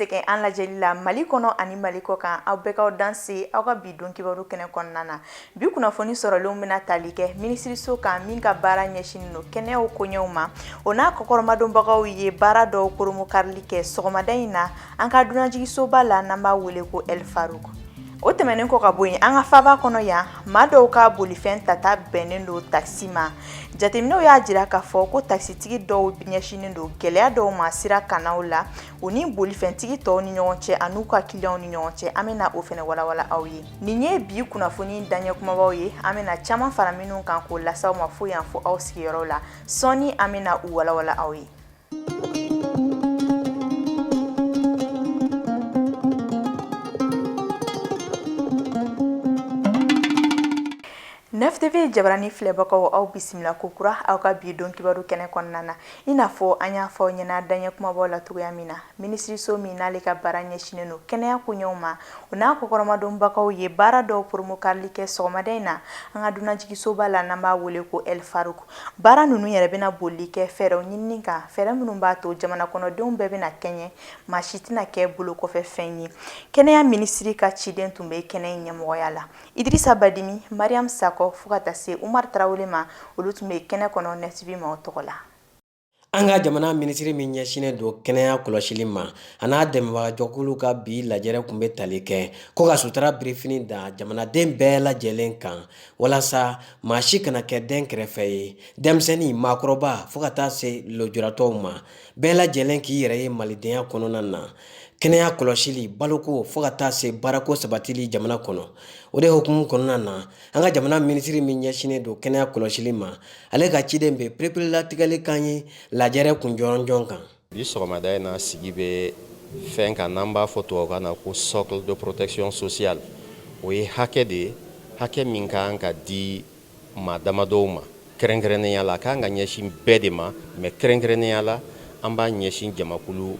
sɛgɛn an lajɛli la Mali kɔnɔ ani Mali kɔ kan, aw bɛɛ k'aw danse aw ka bi don kibaru kɛnɛ kɔnɔna na. Bi kunnafoni sɔrɔlenw bɛna tali kɛ minisiriso kan min ka baara ɲɛsinnen don kɛnɛyaw koɲɛw ma, o n'a kɔkɔrɔmadonbagaw ye baara dɔw koromokarili kɛ sɔgɔmada in na an ka dunanjiginsoba la n'an b'a wele ko El Farouk. O tɛmɛnen kɔ ka bɔ yen, an ka faaba kɔnɔ yan, maa dɔw ka bolifɛn tata bɛnnen don takisi ma. Jateminɛw y'a jira k'a fɔ ko takisitigi dɔw ɲɛsinnen don gɛlɛya dɔw ma sira kannaw la u ni bolifɛntigi tɔw ni ɲɔgɔn cɛ an'u ka kiliyanw ni ɲɔgɔn cɛ. An bɛna o fɛnɛ walawala aw ye. Nin ye bi kunnafoni daɲɛ kumabaw ye, an bɛna caman fara minnu kan k'o lase aw ma fo yan fo aw sigiyɔrɔ la. Sɔɔni an bɛna u walawala aw ye. Nef TV jabarani filɛbagaw, aw bisimila kokura aw ka bi don kibaru kɛnɛ kɔnɔna na. I n'a fɔ an y'a fɔ aw ɲɛna daɲɛ kumabaw la cogoya min na, minisiriso min n'ale ka baara ɲɛsinnen don kɛnɛya koɲɛw ma, o n'a kɔkɔrɔmadonbagaw ye baara dɔw poromokarili kɛ sɔgɔmada in na an ka dunanjiginsoba la n'an b'a wele ko El Farouk. Baara ninnu yɛrɛ bɛna bolili kɛ fɛɛrɛw ɲinini kan, fɛɛrɛ minnu b'a to jamana kɔnɔdenw bɛɛ bɛna kɛɲɛ, maa si tɛna kɛ bolokɔfɛ fɛn ye. Kɛnɛya minisiri ka ciden tun bɛ kɛnɛ in ɲɛmɔgɔya la, Idirisa Badimi, Mariam Sakɔ, fo ka taa se Umar Tarawele ma, olu tun bɛ kɛnɛ kɔnɔ Nef TV maaw tɔgɔ la. An ka jamana minisiri min ɲɛsinnen don kɛnɛya kɔlɔsili ma, a n'a dɛmɛbagajɛkulu ka bi lajɛrɛ tun bɛ tali kɛ ko ka sutura birifini da jamanaden bɛɛ lajɛlen kan walasa maa si kana kɛ den kɛrɛfɛ ye, denmisɛnnin, maakɔrɔba, fo ka taa se lujuratɔw ma, bɛɛ lajɛlen k'i yɛrɛ ye malidenya kɔnɔna na, kɛnɛya kɔlɔsili, baloko, fo ka taa se baarako sabatili jamana kɔnɔ. O de hukumu kɔnɔna na, an ka jamana minisiri min ɲɛsinnen don kɛnɛya kɔlɔsili ma, ale ka ciden bɛ pereperelatigɛli kan ye lajɛrɛ kun jɔnjɔn kan. Bi sɔgɔmada in na, sigi bɛ fɛn kan n'an b'a fɔ tubabukan na ko socle de protection sociale. O ye hakɛ de ye, hakɛ min ka kan ka di maa damadɔw ma kɛrɛnkɛrɛnnenya la. A ka kan ka ɲɛsin bɛɛ de ma, mais kɛrɛnkɛrɛnnenya la an b'a ɲɛsin jamakulu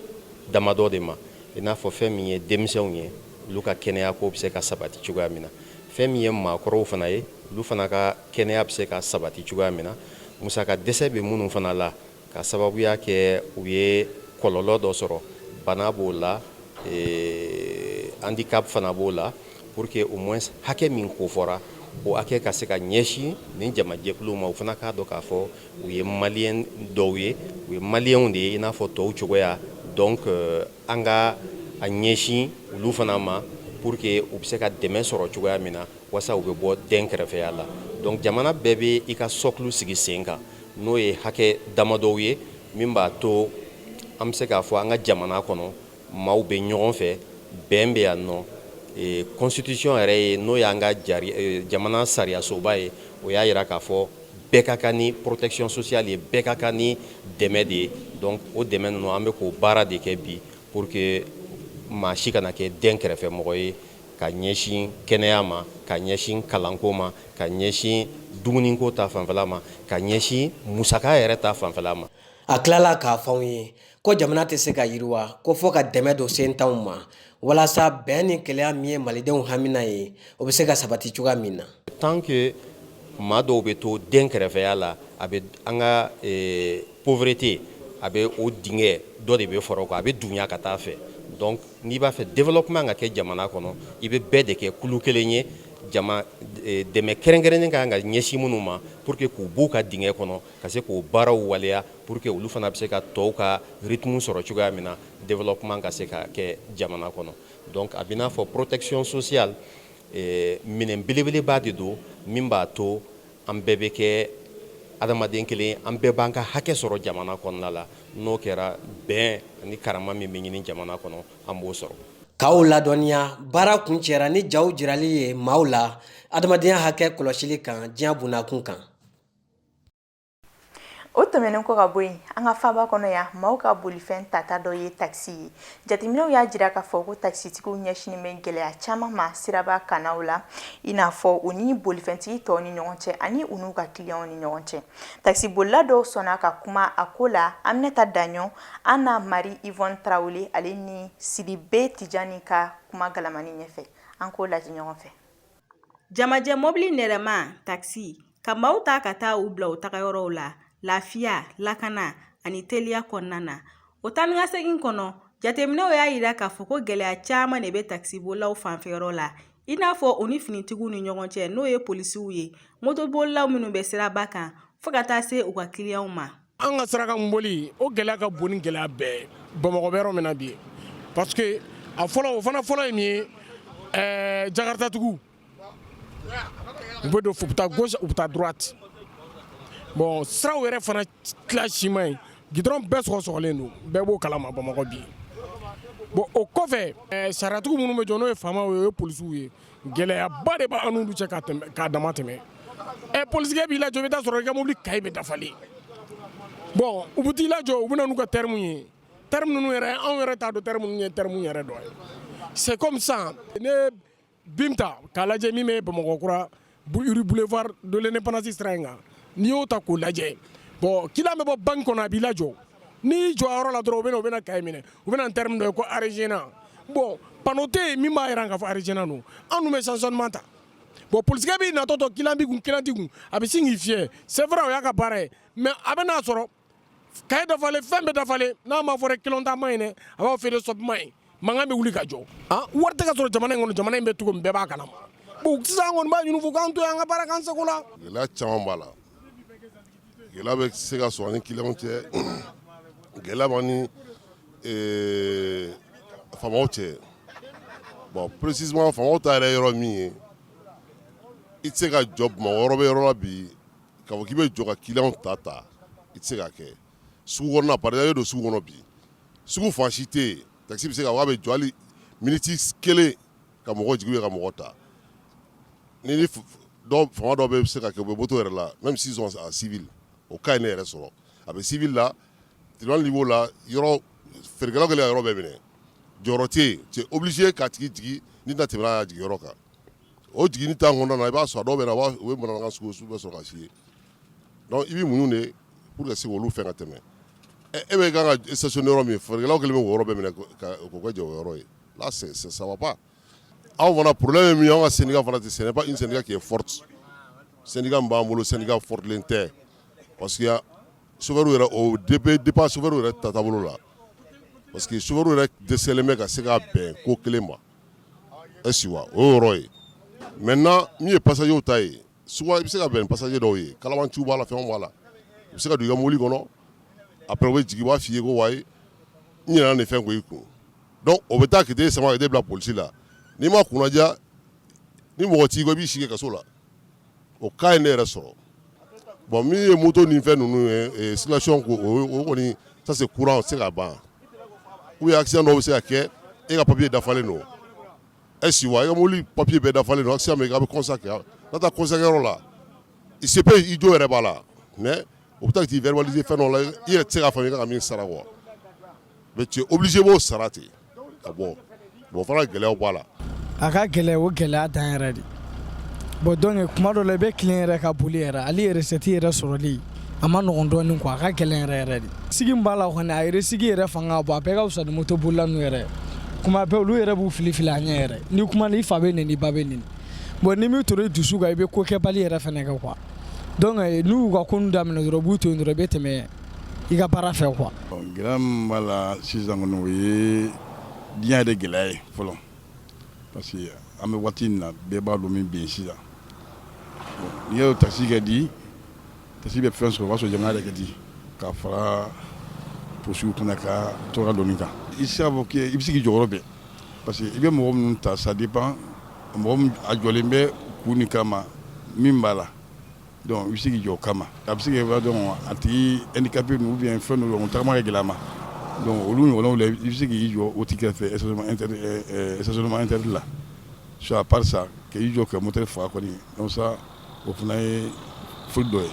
damadɔ de ma, i n'a fɔ fɛn min ye denmisɛnw ye, olu ka kɛnɛya ko bɛ se ka sabati cogoya min na, fɛn min ye maakɔrɔw fana ye, olu fana ka kɛnɛya bɛ se ka sabati cogoya min na, musaka dɛsɛ bɛ minnu fana la ka sababuya kɛ u ye kɔlɔlɔ dɔ sɔrɔ, bana b'o la, handicap fana b'o la, pour que au moins hakɛ min kofɔra, o hakɛ ka se ka ɲɛsin nin jamajɛkuluw ma, u fana k'a dɔn k'a fɔ u ye maliyɛn dɔw ye, u ye maliyɛnw de ye i n'a fɔ tɔw cogoya. Donc an ka a ɲɛsin olu fana ma pour que u bɛ se ka dɛmɛ sɔrɔ cogoya min na, walasa u bɛ bɔ den kɛrɛfɛya la. Donc jamana bɛɛ bɛ i ka socle sigi sen kan, n'o ye hakɛ damadɔw ye min b'a to an bɛ se k'a fɔ an ka jamana kɔnɔ maaw bɛ ɲɔgɔn fɛ, bɛn bɛ yan nɔ. Constitution yɛrɛ ye, n'o y'an ka jamana sariyasoba ye, o y'a jira k'a fɔ bɛɛ ka kan ni protection sociale ye, bɛɛ ka kan ni dɛmɛ de ye. Donc o dɛmɛ ninnu, an bɛ k'o baara de kɛ bi pour que maa si kana kɛ den kɛrɛfɛ mɔgɔ ye, ka ɲɛsin kɛnɛya ma, ka ɲɛsin kalanko ma, ka ɲɛsin dumuniko ta fanfɛla ma, ka ɲɛsin musaka yɛrɛ ta fanfɛla ma. A tilala k'a fɔ anw ye ko jamana tɛ se ka yiriwa ko fo ka dɛmɛ don sentanw ma, walasa bɛn ni kelenya min ye malidenw hamina ye, o bɛ se ka sabati cogoya min na. Tant que maa dɔw bɛ to den kɛrɛfɛya la, a bɛ an ka pauvreté, a bɛ o dingɛ dɔ de bɛ fara o kan, a bɛ dunya ka taa fɛ. Donc n'i b'a fɛ développement ka kɛ jamana kɔnɔ, i bɛ bɛɛ de kɛ kulu kelen ye, jama dɛmɛ kɛrɛnkɛrɛnnen ka kan ka ɲɛsin minnu ma pour que k'u b'u ka dingɛ kɔnɔ, ka se k'o baaraw waleya pour que olu fana bɛ se ka tɔw ka rythme sɔrɔ cogoya min na, développement ka se ka kɛ jamana kɔnɔ. Donc a bɛ n'a fɔ protection sociale minɛn belebeleba de don min b'a to an bɛɛ bɛ kɛ adamaden kelen, an bɛɛ b'an ka hakɛ sɔrɔ jamana kɔnɔna la. N'o kɛra, bɛn ani karama min bɛ ɲini jamana kɔnɔ, an b'o sɔrɔ. K'aw ladɔnniya, baara kuncɛra ni jaw jirali ye maaw la adamadenya hakɛ kɔlɔsili kan diɲɛ bundakun kan. O tɛmɛnen kɔ ka bɔ yen, an ka faaba kɔnɔ yan, maaw ka bolifɛn tata dɔ ye takisi ye. Jateminɛw y'a jira k'a fɔ ko takisitigiw ɲɛsinnen bɛ gɛlɛya caman ma siraba kannaw la, i n'a fɔ u ni bolifɛntigi tɔw ni ɲɔgɔn cɛ ani u n'u ka kiliyanw ni ɲɔgɔn cɛ. Takisibolila dɔw sɔnna ka kuma a ko la. Aminata Daɲɔ, Anna Marie Yvonne Tarawele, ale ni Sidibe Tijani ka kuma galamani ɲɛfɛ, an k'o lajɛ ɲɔgɔn fɛ. Jamajɛ mɔbili nɛrɛma takisi ka maaw ta ka taa u bila u tagayɔrɔw la lafiya, lakana ani teliya kɔnɔna na. O taa ni ka segin kɔnɔ, Jateminɛw y'a yira k'a fɔ ko gɛlɛya caman de bɛ takisibolilaw fanfɛyɔrɔ la, i n'a fɔ u ni finitigiw ni ɲɔgɔn cɛ, n'o ye polisiw ye, motobolilaw minnu bɛ siraba kan, fo ka taa se u ka kiliyanw ma. An ka sirakan boli, o gɛlɛya ka bon ni gɛlɛya bɛɛ Bamakɔ bɛ yɔrɔ min na bi, parce que a fɔlɔ, o fana fɔlɔ ye min ye, jakartatigiw, u bɛ don, u bɛ taa gauche, u bɛ taa droite. Bon, siraw yɛrɛ fana tila si ma ɲi, gidɔrɔn bɛɛ sɔgɔsɔgɔlen don, bɛɛ b'o kalama Bamakɔ bi. Bon, o kɔfɛ, sariyatigiw minnu bɛ jɔ, n'o ye faamaw ye, o ye polisiw ye, gɛlɛyaba de b'an n'olu cɛ ka tɛmɛ k'a dama tɛmɛ. Polisikɛ b'i lajɔ, i bɛ taa sɔrɔ i ka mobili cahier bɛ dafalen. Bon, u bɛ t'i lajɔ, u bɛ na n'u ka terme ye. Terme ninnu yɛrɛ, anw yɛrɛ t'a dɔn terme ninnu ye terme yɛrɛ dɔ ye. C'est comme ça, ne BIM ta k'a lajɛ, min bɛ Bamakɔ kura, rue boulevard de l'Indépendance sira in kan, n'i y'o ta k'o lajɛ, bon, client bɛ bɔ banque kɔnɔ, a b'i lajɔ. N'i y'i jɔ a yɔrɔ la dɔrɔn, u bɛ na cahier minɛ, u bɛ na terme dɔ ye ko arrêt gênant. Bon, panneau tɛ yen min b'a jira k'a fɔ arrêt gênant don. An dun bɛ stationnement ta. Bon, polisikɛ b'i natɔ to, client b'i kun, client t'i kun, a bɛ sin k'i fiyɛ. C'est vrai, o y'a ka baara ye, mais a bɛ n'a sɔrɔ cahier dafalen, fɛn bɛɛ dafalen. N'a ma fɔ client ta ma ɲi dɛ, a b'a fɔ feu de stop ma ɲi, mankan bɛ wuli ka jɔ. Ah, wari tɛ ka sɔrɔ jamana in kɔnɔ, jamana in bɛ cogo min, bɛɛ b'a kalama. Bon, sisan an kɔni b'a ɲini fo k'an to yen, an ka baara k'an sago la. Gɛlɛya caman b'a la. Gɛlɛya bɛ se ka sɔrɔ ni clientw cɛ, gɛlɛya b'an ni faamaw cɛ. Bon, précisément, faamaw ta yɛrɛ yɔrɔ min ye, i tɛ se ka jɔ Bamakɔ yɔrɔ bɛ yɔrɔ la bi k'a fɔ k'i bɛ jɔ ka clientw ta, i tɛ se k'a kɛ. Sugu kɔnɔna, par exemple, e don sugu kɔnɔ bi, sugu fan si tɛ yen taxi bɛ se ka fɔ k'a bɛ jɔ hali miniti kelen ka mɔgɔ jigin, ka mɔgɔ ta. Ni dɔw, faama dɔw bɛ se ka kɛ, u bɛ moto yɛrɛ la, même s'ils sont en civil. O cas ye ne yɛrɛ sɔrɔ, a bɛ civil la, tribunal niveau la, yɔrɔ feerekɛlaw kɛlen ka yɔrɔ bɛɛ minɛ, jɔyɔrɔ tɛ yen. Tu es obligé k'a tigi jigin n'i tɛna tɛmɛ n'a ye a jigiyɔrɔ kan. O jiginni temps kɔnɔna na, i b'a sɔrɔ a dɔw bɛ na, u bɛ manamanakan sugu sugu bɛɛ sɔrɔ ka f'i ye. Donc i b'i muɲu de pour que se k'olu fɛn ka tɛmɛ. E bɛ kan ka stationner yɔrɔ min, feerekɛlaw kɛlen bɛ k'o yɔrɔ bɛɛ minɛ k'o kɛ jɔyɔrɔ ye. Là, c'est ça va pas. Anw fana, problème ye min ye, anw ka syndicat fana tɛ, ce n'est pas une syndicat qui est forte. Syndicat min b'an bolo, syndicat fortelen tɛ, parce que chauffeur yɛrɛ, o dépend chauffeur yɛrɛ ta taabolo la, parce que chauffeur yɛrɛ dɛsɛlen bɛ ka se ka bɛn ko kelen ma. Est-ce que o yɔrɔ ye. Maintenant, min ye passager ta ye, souvent i bɛ se ka bɛn ni passager dɔw ye, kalabanciw b'a la, fɛnw b'a la, u bɛ se ka don i ka mobili kɔnɔ. Après, u bɛ jigin, u b'a f'i ye ko wayi, n ɲinɛna nin fɛn ko i kun. Donc o bɛ taa k'i sama ka t'e bila polisi la. N'i ma kunnadiya, ni mɔgɔ t'i kɔ, i b'i sigi kaso la. O cas ye ne yɛrɛ sɔrɔ. Bon, min ye moto ni fɛn ninnu ye, circulation ko, o kɔni, ça c'est courant, o tɛ se ka ban. Ou bien accident dɔw bɛ se ka kɛ, e ka papier dafalen don, est-ce que wa, i ka mobili papier bɛɛ dafalen don, accident bɛ kɛ, a bɛ constat kɛ, n'a taa constat kɛyɔrɔ la, il se peut i jo yɛrɛ b'a la, mais o bɛ taa k'i verbaliser fɛn dɔ la, i yɛrɛ tɛ se k'a faamu i kan ka min sara quoi, mais tu es obligé b'o sara ten ka bɔ. Bon, o fana gɛlɛyaw b'a la. A ka gɛlɛ, o gɛlɛya dan yɛrɛ de. Bon, donc kuma dɔ la, i bɛ tilen yɛrɛ ka boli yɛrɛ, hali recette yɛrɛ sɔrɔli a ma nɔgɔn dɔɔnin quoi. A ka gɛlɛn yɛrɛ yɛrɛ de. Sigi min b'a la kɔni, a yɛrɛ sigi yɛrɛ fanga ka bon, a bɛɛ ka fisa ni moto bolila ninnu yɛrɛ. Kuma bɛɛ, olu yɛrɛ b'u fili fili a ɲɛ yɛrɛ. Ni kuma i fa bɛ nɛni, i ba bɛ nɛni. Bon, ni min tora i dusu kan, i bɛ ko kɛbali yɛrɛ fɛnɛ kɛ quoi. Donc n'u y'u ka ko ninnu daminɛ dɔrɔn, u b'u to yen dɔrɔn, i bɛ tɛmɛ i ka baara fɛ quoi. Gɛlɛya min b'a la sisan kɔni, o ye diɲɛ yɛrɛ gɛlɛya ye fɔlɔ, parce que an bɛ waati min na, bɛɛ b'a dɔn min bɛ yen sisan. N'i y'o taxi kɛ di, taxi bɛ fɛn sɔrɔ, o b'a sɔrɔ jamana yɛrɛ kɛ di ka fara polisiw fana ka tɔɔrɔ dɔɔni kan. I tɛ se k'a fɔ k'i bɛ se k'i jɔyɔrɔ bɛɛ, parce que i bɛ mɔgɔ minnu ta, ça dépend mɔgɔ min a jɔlen bɛ kun nin kama min b'a la. Donc i bɛ se k'i jɔ o kama. A bɛ se ka kɛ donc a tigi handicapé ou bien fɛn dɔ don, tagama ka gɛlɛn a ma. Donc olu ɲɔgɔnnaw la, i bɛ se k'i jɔ o tigi kɛrɛfɛ stationnement interdit la. Soit à part ça, k'i jɔ ka moteur faga kɔni, donc ça, o fana ye faute dɔ ye.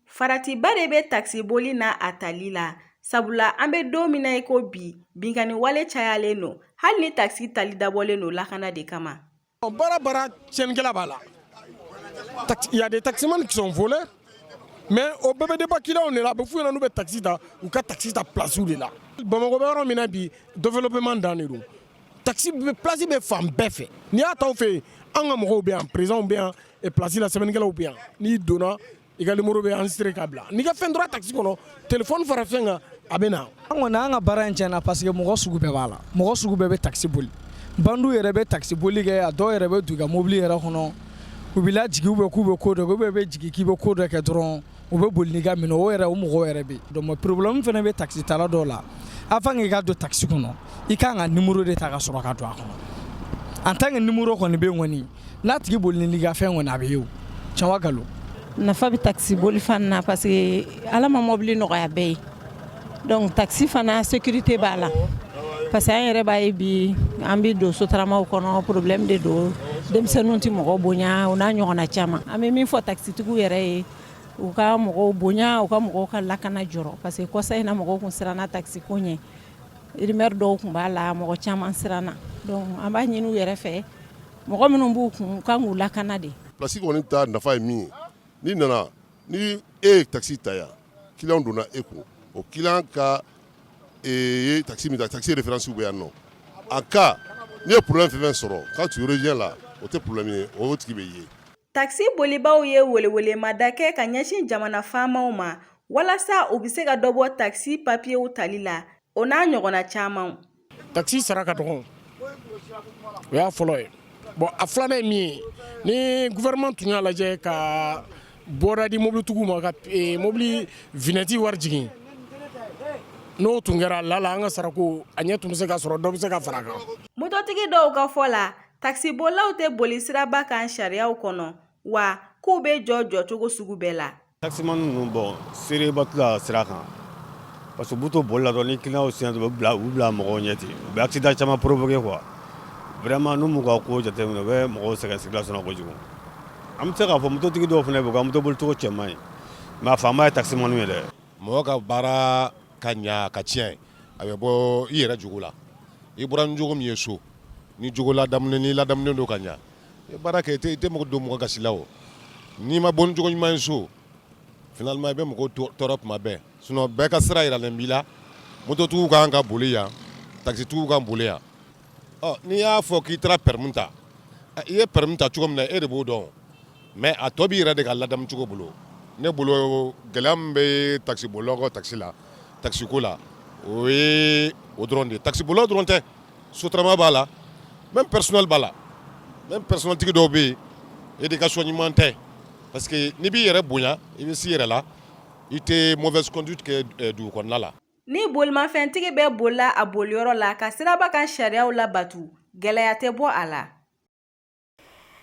Faratiba de bɛ takisiboli n'a a tali la, sabula an bɛ don min na i ko bi, binkanni wale cayalen don, hali ni takisi tali dabɔlen don lakana de kama. Baara baara, tiɲɛnikɛla b'a la. Il y a des taximans qui sont voleurs, mais o bɛɛ bɛ dépend clients de la. A bɛ f'u ɲɛna, n'u bɛ taxi ta, u ka taxi ta place de la. Bamakɔ bɛ yɔrɔ min na bi, développement dan de don. Taxi place bɛ fan bɛɛ fɛ. N'i y'a t'aw fɛ yen, an ka mɔgɔw bɛ yan, présidents bɛ yan, place la sɛbɛnnikɛlaw bɛ yan. N'i donna, i ka numéro bɛ enregistré ka bila. N'i ka fɛn tora taxi kɔnɔ, téléphone fara fɛn kan. A bɛ na. An kɔni, an ka baara in tiɲɛna, parce que mɔgɔ sugu bɛɛ b'a la, mɔgɔ sugu bɛɛ bɛ takisi boli. Bandiw yɛrɛ bɛ takisi boli kɛ, a dɔw yɛrɛ bɛ don i ka mobili yɛrɛ kɔnɔ, u b'i lajigin, u bɛ k'u bɛ ko dɔ kɛ, ou bien i bɛ jigin k'i bɛ ko dɔ kɛ dɔrɔn, u bɛ boli n'i ka minɛ. O yɛrɛ, o mɔgɔw yɛrɛ bɛ yen. Donc problème fana bɛ takisi tala dɔw la. Avant que i ka don takisi kɔnɔ, i kan ka numéro de ta ka sɔrɔ ka don a kɔnɔ. En tant que numéro kɔni bɛ yen kɔni, n'a tigi boli n'i ka fɛn kɔni, a bɛ ye. O tiɲɛ wa nkalon? Nafa bɛ takisi boli fana na, parce que Ala ma mobili nɔgɔya bɛɛ ye. Donc taxi fana, sécurité b'a la, parce que an yɛrɛ b'a ye bi, an bɛ don sotaramaw kɔnɔ, problème de don, denmisɛnninw tɛ mɔgɔ bonya, o n'a ɲɔgɔnna caman. An bɛ min fɔ takisitigiw yɛrɛ ye, u ka mɔgɔw bonya, u ka mɔgɔw ka lakana jɔrɔ, parce que kɔsa in na, mɔgɔw kun siranna taxi ko ɲɛ, rumeur dɔw tun b'a la, mɔgɔ caman siranna. Donc an b'a ɲini u yɛrɛ fɛ, mɔgɔ minnu b'u kun, u kan k'u lakana de. Place kɔni ta nafa ye min ye, n'i nana ni e ye taxi ta yan, client donna e kun, o client ka ye taxi min ta, taxi référence bɛ yan nɔ. En cas n'i ye problème fɛn fɛn sɔrɔ, quand tu reviens là, o tɛ problème ye, o tigi bɛ ye. Takisi bolibaw ye welewelemada kɛ ka ɲɛsin jamana faamaw ma, walasa u bɛ se ka dɔ bɔ takisi papiyew tali la, o n'a ɲɔgɔnna caman. Takisi sara ka dɔgɔ, o y'a fɔlɔ ye. Bon, a filanan ye min ye, ni gouvernement tun y'a lajɛ ka bɔda di mobilitigiw ma ka mobili vignette wari jigin, n'o tun kɛra la la, an ka sarako a ɲɛ tun bɛ se ka sɔrɔ, dɔ bɛ se ka fara a kan. Mototigi dɔw ka fɔ la, takisibolilaw tɛ boli siraba kan sariyaw kɔnɔ, wa k'u bɛ jɔ jɔcogo sugu bɛɛ la. Taximan ninnu, bon, seereba t'u la sira kan, parce que u b'u to boli la dɔrɔn, ni client siɲɛ dɔrɔn, u bɛ bila, u bila mɔgɔw ɲɛ ten, u bɛ accident caman provoquer quoi. Vraiment, n'u m'u ka ko jateminɛ, u bɛ mɔgɔw sɛgɛn circulation na kojugu. An bɛ se k'a fɔ mototigi dɔw fana bɛ yen, u ka moto bolicogo cɛ man ɲi, mais a fanba ye taximan ye dɛ. Mɔgɔ ka baara ka ɲa ka tiɲɛ, a bɛ bɔ i yɛrɛ jogo la. I bɔra ni jogo min ye so, ni jogo ladamunen, n'i ladamunen don ka ɲa, i baara kɛ, i tɛ mɔgɔ don mɔgɔ gasi la. O n'i ma bɔ ni jogo ɲuman ye so, finalement i bɛ mɔgɔw tɔɔrɔ tuma bɛɛ. Sinon bɛɛ ka sira yiralen b'i la, mototigiw kan ka boli yan, taxitigiw kan boli yan. Ɔ n'i y'a fɔ k'i taara permis ta, i ye permis ta cogo min na, e de b'o dɔn, mais a tɔ b'i yɛrɛ de ka ladamu cogo bolo. Ne bolo, gɛlɛya min bɛ taxi bolilaw ka taxi la, taxi ko la, o ye o dɔrɔn de ye. Taxi bolilaw dɔrɔn tɛ, sotrama b'a la, même personnel b'a la. Même personnel tigi dɔw bɛ yen, éducation ɲuman tɛ, parce que n'i b'i yɛrɛ bonya, i bɛ s'i yɛrɛ la, i tɛ mauvaise conduite kɛ dugu kɔnɔna la. Ni bolimafɛntigi bɛ bolila a boliyɔrɔ la ka siraba kan sariyaw labatu, gɛlɛya tɛ bɔ a la.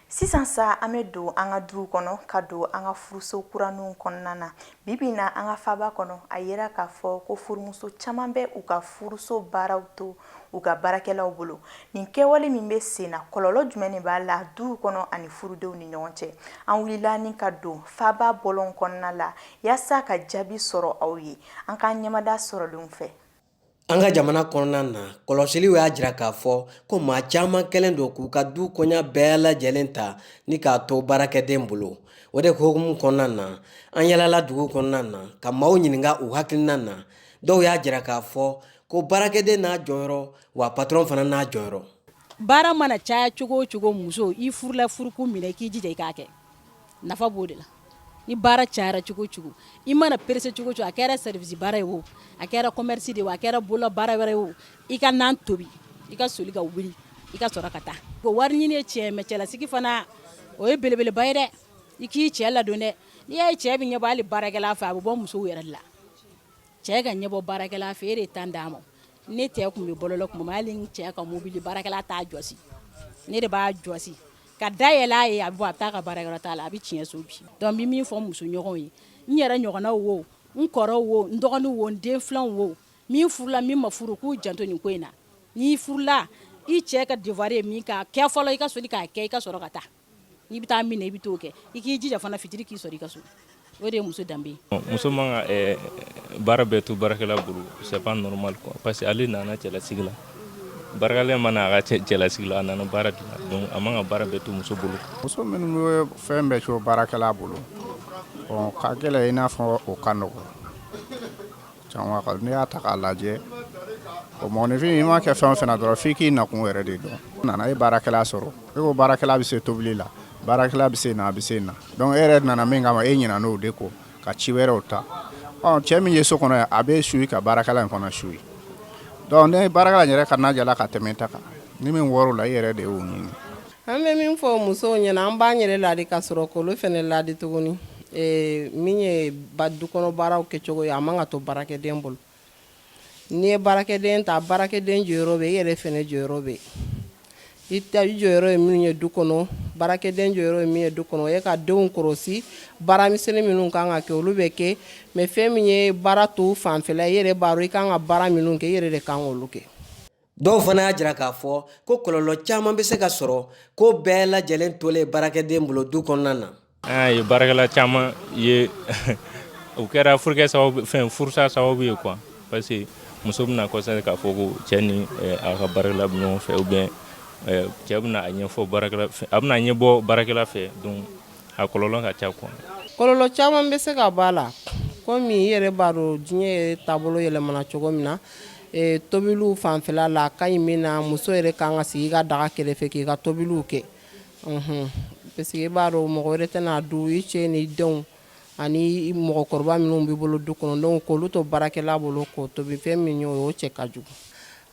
Sisan sa, an bɛ don an ka duw kɔnɔ, ka don an ka furuso kuraninw kɔnɔna na. Bibi na, an ka faba kɔnɔ, a yera k'a fɔ ko furumuso caman bɛ u ka furuso baaraw to u ka baarakɛlaw bolo. Nin kɛwale min bɛ sen na, kɔlɔlɔ jumɛn de b'a la duw kɔnɔ ani furudenw ni ɲɔgɔn cɛ? An wulila ni ka don faba bɔlɔn kɔnɔna la yaasa ka jaabi sɔrɔ aw ye. An k'an ɲɛmada sɔrɔlenw fɛ. An ka jamana kɔnɔna na, kɔlɔsiliw y'a jira k'a fɔ ko maa caman kɛlen don k'u ka du koɲa bɛɛ lajɛlen ta ni k'a to baarakɛden bolo. O de hukumu kɔnɔna na, an yalala dugu kɔnɔna na ka maaw ɲininka u hakilina na. Dɔw y'a jira k'a fɔ ko baarakɛden n'a jɔyɔrɔ, wa patron fana n'a jɔyɔrɔ. Baara mana caya cogo o cogo, muso, i furula furukun min na, i k'i jija i k'a kɛ, nafa b'o de la. Ni baara cayara cogo o cogo, i mana pressé cogo o cogo, a kɛra service baara ye o, a kɛra commerce de ye o, a kɛra bolola baara wɛrɛ ye o, i ka nan tobi, i ka soli ka wuli, i ka sɔrɔ ka taa ko wari ɲini ye tiɲɛ, mais cɛlasigi fana, o ye belebeleba ye dɛ. I k'i cɛ ladon dɛ. N'i y'a ye cɛ bɛ ɲɛbɔ hali baarakɛla fɛ, a bɛ bɔ musow yɛrɛ de la. Cɛ ka ɲɛbɔ baarakɛla fɛ, e de tan d'a ma. Ne cɛ tun bɛ balo la tuma min, hali n cɛ ka mobili, baarakɛla t'a jɔsi, ne de b'a jɔsi ka da yɛlɛ a ye, a bɛ bɔ, a bɛ taa ka baarakɛyɔrɔ t'a la, a bɛ tiɲɛ so bi. Donc n bɛ min fɔ muso ɲɔgɔnw ye, n yɛrɛ ɲɔgɔnnaw wo, n kɔrɔw wo, n dɔgɔninw wo, n den filanw wo, min furula, min ma furu, k'u janto nin ko in na. N'i furula, i cɛ ka devoir ye min k'a kɛ fɔlɔ, i ka soli k'a kɛ, i ka sɔrɔ ka taa. N'i bɛ taa min na, i bɛ t'o kɛ. I k'i jija fana, fitiri k'i sɔrɔ i ka so. O de ye muso danbe ye. Muso man ka baara bɛɛ to baarakɛla bolo, c'est pas normal quoi, parce que ale nana cɛlasigi la. Baarakɛla ma na a ka cɛlasigi la, a nana baara de la. Donc a man ka baara bɛɛ to muso bolo. Muso minnu bɛ fɛn bɛɛ to baarakɛla bolo, bon, ka gɛlɛn i n'a fɔ o ka nɔgɔn. N'i y'a ta k'a lajɛ, o mɔgɔninfin, i ma kɛ fɛn o fɛn na dɔrɔn, f'i k'i nakun yɛrɛ de dɔn. Nana e baarakɛla sɔrɔ, e ko baarakɛla bɛ se tobili la, baarakɛla bɛ se na, a bɛ se na. Donc e yɛrɛ nana min kama, e ɲinɛna o de kɔ ka ci wɛrɛw ta. Ɔ cɛ min ye so kɔnɔ a bɛ suit ka baarakɛla in fana suit. Donc ni baarakɛla yɛrɛ ka na jala ka tɛmɛ ta kan, ni min wɔrɔ la, i yɛrɛ de y'o ɲini. An bɛ min fɔ musow ɲɛna, an b'an yɛrɛ laadi ka sɔrɔ k'olu fana laadi tuguni. Min ye ba du kɔnɔ baaraw kɛcogo ye, a man ka to baarakɛden bolo. N'i ye baarakɛden ta, baarakɛden jɔyɔrɔ bɛ, i yɛrɛ fana jɔyɔrɔ bɛ. I ta i jɔyɔrɔ ye minnu ye du kɔnɔ, baarakɛden jɔyɔrɔ ye min ye du kɔnɔ, o ye ka denw kɔlɔsi, baaramisɛnnin minnu kan ka kɛ, olu bɛ kɛ. Mais fɛn min ye baara to fanfɛla, i yɛrɛ b'a dɔn i kan ka baara minnu kɛ, i yɛrɛ de kan k'olu kɛ. Dɔw fana y'a jira k'a fɔ ko kɔlɔlɔ caman bɛ se ka sɔrɔ ko bɛɛ lajɛlen tolen baarakɛden bolo du kɔnɔna na. An y'a ye baarakɛla caman ye u kɛra furukɛ sababu fɛn furusa sababu ye quoi, parce que muso bɛna constater k'a fɔ ko cɛ ni a ka baarakɛla bɛ ɲɔgɔn fɛ, ou bien cɛ bɛna a ɲɛfɔ baarakɛla fɛ, a bɛna ɲɛbɔ baarakɛla fɛ, donc a kɔlɔlɔ ka ca quoi. Kɔlɔlɔ caman bɛ se ka bɔ a la, komi i yɛrɛ b'a dɔn diɲɛ yɛrɛ taabolo yɛlɛmana cogo min na. Tobiliw fanfɛla la, a ka ɲi min na, muso yɛrɛ kan ka sigi i ka daga kɛrɛfɛ k'i ka tobiliw kɛ, parce que i b'a dɔn mɔgɔ wɛrɛ tɛna du, i cɛ ni denw ani mɔgɔkɔrɔba minnu b'i bolo du kɔnɔ. Donc k'olu to baarakɛla bolo k'o tobi fɛn min ye, o cɛ ka jugu.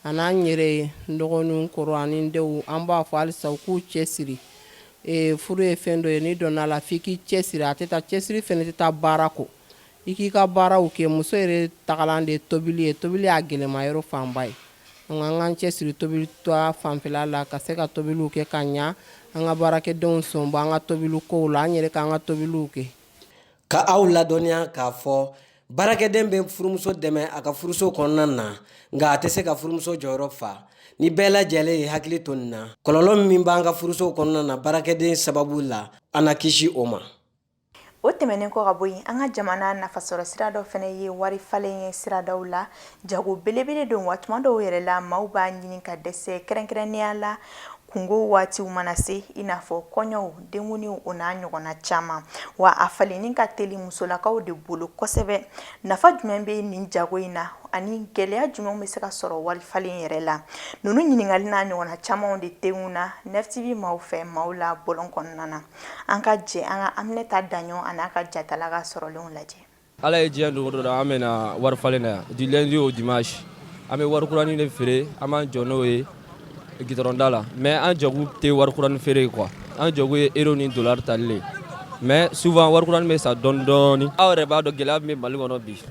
A n'an yɛrɛ n dɔgɔninw kɔrɔ ani denw, an b'a fɔ halisa u k'u cɛ siri. Furu ye fɛn dɔ ye, n'i donna a la, f'i k'i cɛ siri. A tɛ taa cɛsiri fɛnɛ tɛ taa baara kɔ, i k'i ka baaraw kɛ. Muso yɛrɛ tagalan de ye tobili ye, tobili y'a gɛlɛma yɔrɔ fanba ye. An k'an cɛ siri tobili ta fanfɛla la, ka se ka tobiliw kɛ ka ɲa, an ka baarakɛdenw sɔn bɔ an ka tobiliw kow la, an yɛrɛ k'an ka tobiliw kɛ. Ka aw ladɔnniya k'a fɔ baarakɛden bɛ furumuso dɛmɛ a ka furuso kɔnɔna na, nka a tɛ se ka furumuso jɔyɔrɔ fa. Ni bɛɛ lajɛlen ye hakili to nin na, kɔlɔlɔ min b'an ka furusow kɔnɔna na baarakɛden sababu la, an na kisi o ma. O tɛmɛnen kɔ ka bɔ yen, an ka jamana nafasɔrɔ sira dɔ fana ye wari falen ye siradaw la. Jago belebele don wa tuma dɔw yɛrɛ la, maaw b'a ɲini ka dɛsɛ, kɛrɛnkɛrɛnnenya la kunko waatiw mana se, i n'a fɔ kɔɲɔw, denkundiw, o n'a ɲɔgɔnna caman. Wa a falenni ka teli musolakaw de bolo kosɛbɛ. Nafa jumɛn bɛ nin jago in na ani gɛlɛya jumɛn bɛ se ka sɔrɔ wari falen yɛrɛ la? Ninnu ɲininkali n'a ɲɔgɔnna camanw de tenkunna 9TV maaw fɛ maaw la bɔlɔn kɔnɔna na. An ka jɛ an ka Aminata Daɲɔ a n'a ka jatala ka sɔrɔlenw lajɛ. Ala ye diɲɛ don o don, an bɛna wari falen na yan du lundi au dimanche. An bɛ wari kuranin de feere, an b'an jɔ n'o ye gitɔrɔnda la. Mais an jago tɛ wari kuranin feere ye quoi, an jago ye euro ni dollar tali le. Mais souvent wari kuranin bɛ san dɔɔni dɔɔni. Aw yɛrɛ b'a dɔn gɛlɛya min bɛ Mali kɔnɔ bi,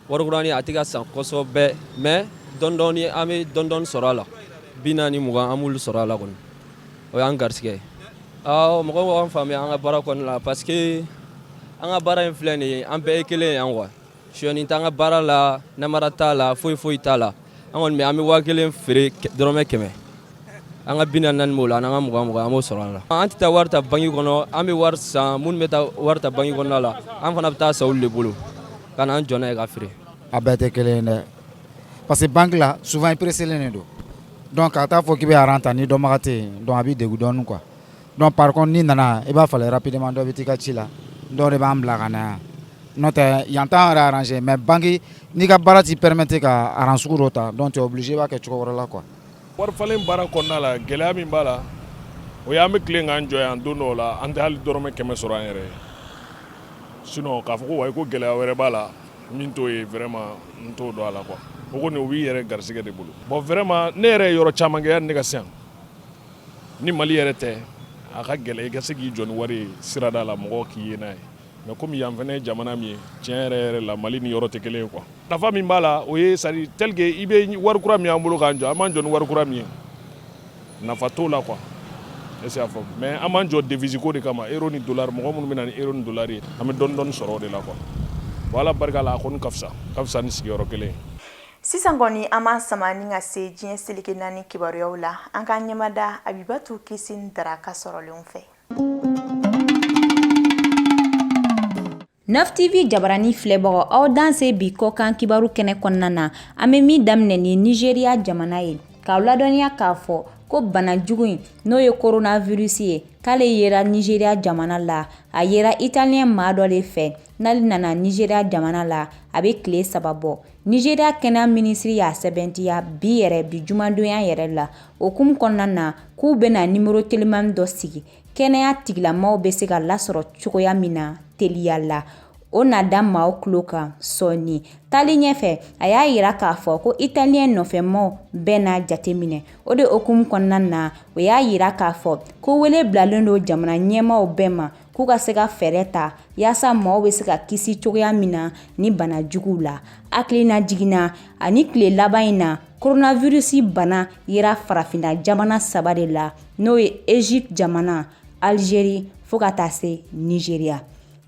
wari kuranin a tɛ ka san kosɛbɛ, mais dɔɔni dɔɔni an bɛ dɔɔni dɔɔni sɔrɔ a la. 40, 20, an b'olu sɔrɔ a la kɔni, o y'an garisɛgɛ ye. Awɔ, mɔgɔw b'an faamuya an ka baara kɔnɔna la, parce que an ka baara in filɛ nin ye, an bɛɛ ye kelen ye yan quoi. Sonyani t'an ka baara la, namara t'a la, foyi foyi t'a la. An kɔni bɛ an bɛ 1000 feere dɔrɔmɛ 100. An ka 44 b'o la, an ka 20 20, an b'o sɔrɔ a la. An tɛ taa wari ta banki kɔnɔ, an bɛ wari san. Minnu bɛ taa wari ta banki kɔnɔna la, an fana bɛ taa san olu de bolo ka na an jɔ n'a ye ka feere. A bɛɛ tɛ kelen ye dɛ, parce que banque la, souvent i pressé de don. Donc ka taa fɔ k'i bɛ rang ta, ni dɔnbaga tɛ yen, donc a b'i degun dɔɔnin quoi. Donc par contre, n'i nana, i b'a falen rapidement, dɔ bɛ t'i ka ci la, dɔw de b'an bila ka na yan. N'o tɛ, yan t'an yɛrɛ arranger. Mais banque, n'i ka baara t'i permettre ka rang sugu dɔ ta, donc tu es obligé, i b'a kɛ cogo wɛrɛ la quoi. Wari falen baara kɔnɔna la, gɛlɛya min b'a la, o ye an bɛ tilen k'an jɔ yan don dɔw la, an tɛ hali dɔrɔmɛ 100 sɔrɔ an yɛrɛ ye. Sinon k'a fɔ ko wayi, ko gɛlɛya wɛrɛ b'a la min t'o ye, vraiment n t'o dɔn a la quoi. O kɔni, o b'i yɛrɛ garisɛgɛ de bolo. Bon, vraiment ne yɛrɛ ye yɔrɔ caman kɛ yanni ne ka se yan. Ni Mali yɛrɛ tɛ, a ka gɛlɛn i ka se k'i jɔ ni wari ye sirada la, mɔgɔw k'i ye n'a ye. Mais komi yan fana ye jamana min ye, tiɲɛ yɛrɛ yɛrɛ la, Mali ni yɔrɔ tɛ kelen ye quoi. Nafa min b'a la, o ye c'est à dire tel que i bɛ wari kura min y'an bolo k'an jɔ, an b'an jɔ ni wari kura min ye, nafa t'o la quoi. Est-ce que y'a faamu? Mais an b'an jɔ devise ko de kama, euro ni dollar. Mɔgɔ minnu bɛ na ni euro ni dollar ye, an bɛ dɔɔni dɔɔni sɔrɔ o de la quoi. Bon, Ala barika la, a kɔni ka fisa, ka fisa ni sigiyɔrɔ kelen ye. Sisan kɔni, an b'an sama ni ka se diɲɛ seleke naani kibaruyaw la. An k'an ɲɛmada Abibatu Kisin Dara ka sɔrɔlenw fɛ. 9 TV jabarani filɛbagaw, aw danse bi kɔkan kibaru kɛnɛ kɔnɔna na. An bɛ min daminɛ ni Nigeria jamana ye, k'aw ladɔnniya k'a fɔ ko bana jugu in, n'o ye coronavirus ye, k'ale yera Nigeria jamana la. A yera italien maa dɔ de fɛ n'ale nana Nigeria jamana la, a bɛ tile 3 bɔ. Nigeria kɛnɛya minisiri y'a sɛbɛntiya bi yɛrɛ, bi jumadonya yɛrɛ la, o hukumu kɔnɔna na, k'u bɛna nimoro telimani dɔ sigi, kɛnɛya tigilamaw bɛ se ka lasɔrɔ cogoya min na teliya la. O na da maaw tulo kan sɔɔni. Taali ɲɛfɛ, a y'a yira k'a fɔ ko italiyɛn nɔfɛmaw bɛɛ na jateminɛ. O de hukumu kɔnɔna na, o y'a yira k'a fɔ ko wele bilalen don jamana ɲɛmaaw bɛɛ ma k'u ka se ka fɛɛrɛ ta yaasa maaw bɛ se ka kisi cogoya min na ni bana juguw la. Hakilina jiginna ani tile laban in na, coronavirus bana yera farafinna jamana saba de la, n'o ye Egypte jamana, Algérie fo ka taa se Nigeria.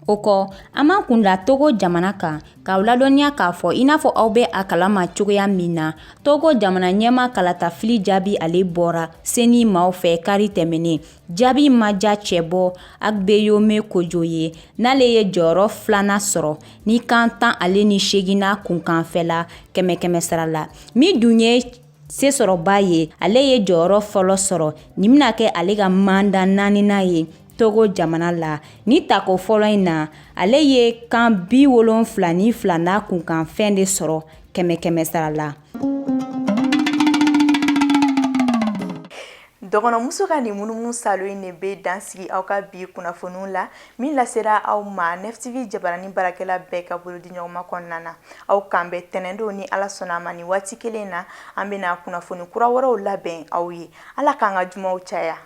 O kɔ, an b'an kunda Togo jamana kan k'aw ladɔnniya k'a fɔ i n'a fɔ aw bɛ a kalama cogoya min na, Togo jamana ɲɛmaa kalatafili jaabi ale bɔra CENI maaw fɛ kari tɛmɛnen. Jaabi ma diya cɛbɔ Agbeyome Kojo ye, n'ale ye jɔyɔrɔ filanan sɔrɔ ni kan 18 n'a kunkanfɛla kɛmɛ kɛmɛ sara la. Min dun ye sesɔrɔba ye, ale ye jɔyɔrɔ fɔlɔ sɔrɔ. Nin bɛna kɛ ale ka manda naaninan ye Togo jamana la. Ni tako fɔlɔ in na, ale ye kan 72 n'a kunkanfɛn de sɔrɔ kɛmɛ kɛmɛ sara la. Dɔgɔnɔmuso ka nin munumunu salo in de bɛ dan sigi aw ka bi kunnafoniw la min lasera aw ma Nef TV jabarani baarakɛla bɛɛ ka bolodi ɲɔgɔnma kɔnɔna na. Aw k'an bɛn tɛnɛndon ni Ala sɔnna a ma nin waati kelen na, an bɛna kunnafoni kura wɛrɛw labɛn aw ye. Ala k'an ka jumaw caya.